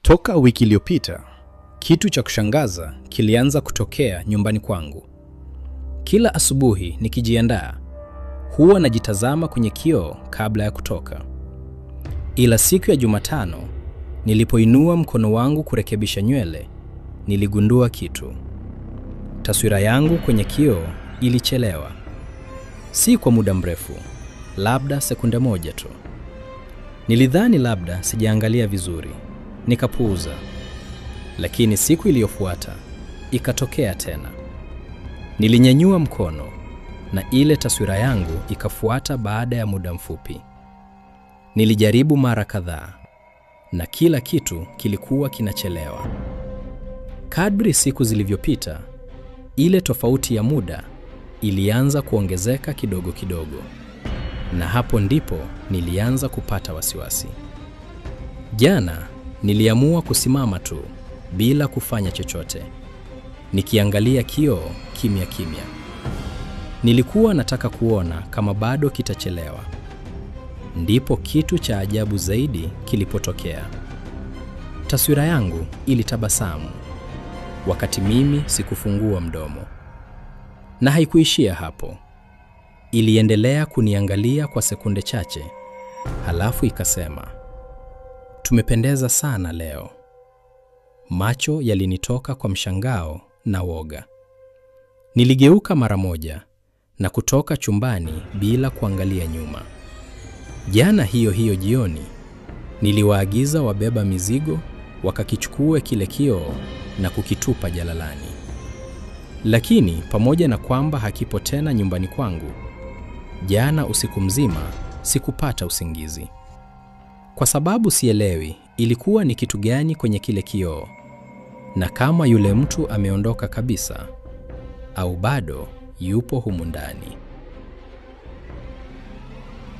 Toka wiki iliyopita, kitu cha kushangaza kilianza kutokea nyumbani kwangu. Kila asubuhi nikijiandaa, huwa najitazama kwenye kioo kabla ya kutoka. Ila siku ya Jumatano, nilipoinua mkono wangu kurekebisha nywele, niligundua kitu. Taswira yangu kwenye kioo ilichelewa. Si kwa muda mrefu, labda sekunde moja tu. Nilidhani labda sijaangalia vizuri, nikapuuza. Lakini siku iliyofuata ikatokea tena. Nilinyanyua mkono na ile taswira yangu ikafuata baada ya muda mfupi. Nilijaribu mara kadhaa na kila kitu kilikuwa kinachelewa. Kadri siku zilivyopita, ile tofauti ya muda ilianza kuongezeka kidogo kidogo. Na hapo ndipo nilianza kupata wasiwasi. Jana niliamua kusimama tu bila kufanya chochote, nikiangalia kioo kimya kimya. Nilikuwa nataka kuona kama bado kitachelewa. Ndipo kitu cha ajabu zaidi kilipotokea. Taswira yangu ilitabasamu wakati mimi sikufungua mdomo. Na haikuishia hapo. Iliendelea kuniangalia kwa sekunde chache, halafu ikasema, "Tumependeza sana leo." Macho yalinitoka kwa mshangao na woga. Niligeuka mara moja na kutoka chumbani bila kuangalia nyuma. Jana hiyo hiyo jioni, niliwaagiza wabeba mizigo wakakichukue kile kioo na kukitupa jalalani. Lakini pamoja na kwamba hakipo tena nyumbani kwangu, jana usiku mzima sikupata usingizi. Kwa sababu sielewi ilikuwa ni kitu gani kwenye kile kioo, na kama yule mtu ameondoka kabisa au bado yupo humu ndani.